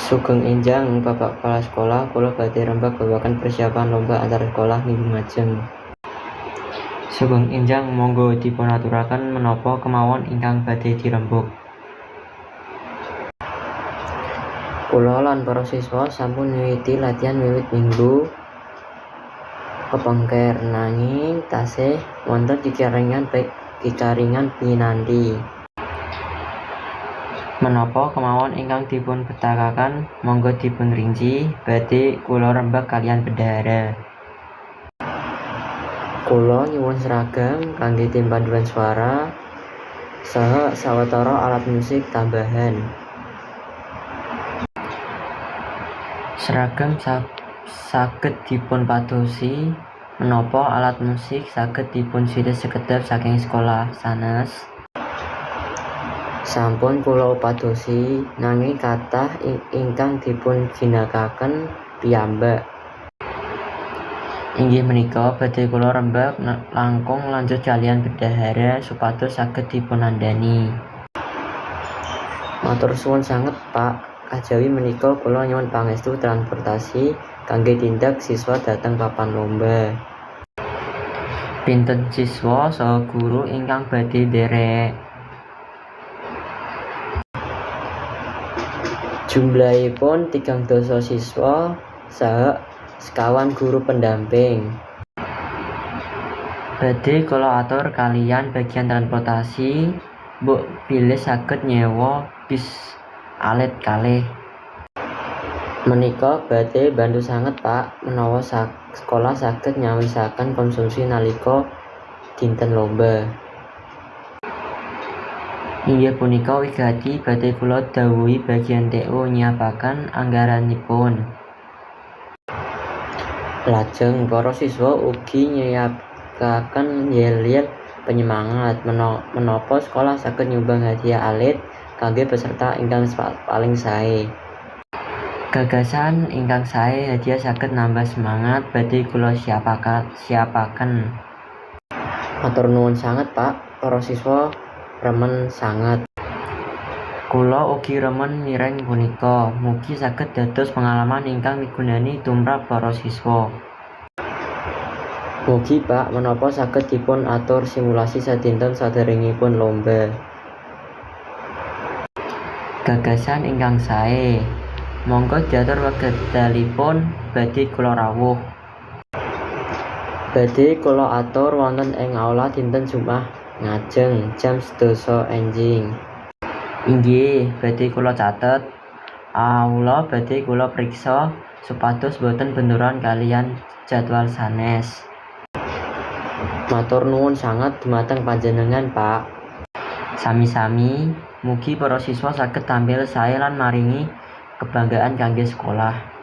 Sugeng enjang, Bapak Kepala Sekolah. Kula badhe rembag babagan persiapan lomba antar sekolah minggu ngajeng. Sugeng enjang, monggo dipunaturaken menapa kemawon ingkang badhe dirembug. Kula lan para siswa sampun miwiti latihan wiwit minggu kepengker, nanging tasih wonten kikaringan pinanti. Menapa kemawon ingkang dipunbetahaken monggo dipunrinci, badhe kula rembag kaliyan bendahara. Kula nyuwun seragam kangge tim paduan suara saha sawetara alat musik tambahan. Seragam saged dipunpadosi, menapa alat musik saged dipunsilih sekedhap saking sekolah sanes? Sampun kula upadosi, nanging kathah ingkang dipunginakaken piyambak. Inggih menika badhe kula rembag langkung lanjut kaliyan bendahara supados saged dipunandhani. Matur suwun sanget, Pak. Kajawi menika kula nyuwun pangestu transportasi kangge tindak siswa dhateng papan lomba. Pinten siswa saha guru ingkang badhe ndherek? Jumlahipun 30 siswa saha 25 guru pendamping. Badhe kula atur kaliyan bagian transportasi mbok bilih saged nyewa bis alit kalih. Menika badhe mbantu sanget, Pak, menawa sekolah saged nyawisaken konsumsi nalika dinten lomba. Inggih punika wigati badhe kula dhawuhi bagian TU nyiapaken anggaranipun. Lajeng para siswa ugi nyiapaken yel-yel penyemangat, menapa sekolah saged nyumbang hadiah alit kangge peserta ingkang paling sae. Gagasan ingkang sae, hadiah saged nambah semangat, badhe kula siapaken. Matur nuwun sanget, Pak, para siswa remen sanget. Kula ugi remen mireng punika, mugi saged dados pengalaman ingkang migunani tumrap para siswa. Mugi, Pak, menapa saged dipun atur simulasi sadinten saderengipun lomba. Gagasan ingkang sae. Monggo diatur wekdalipun badhe kula rawuh. Badhe kula atur wonten ing aula dinten Jumat ngajeng jam 10 enjing. Inggih, badhe kula catet. Aula badhe kula priksa supados boten benturan kaliyan jadwal sanes. Matur nuwun sanget dhumateng panjenengan, Pak. Sami-sami, mugi para siswa saged tampil sae lan maringi kebanggaan kangge sekolah.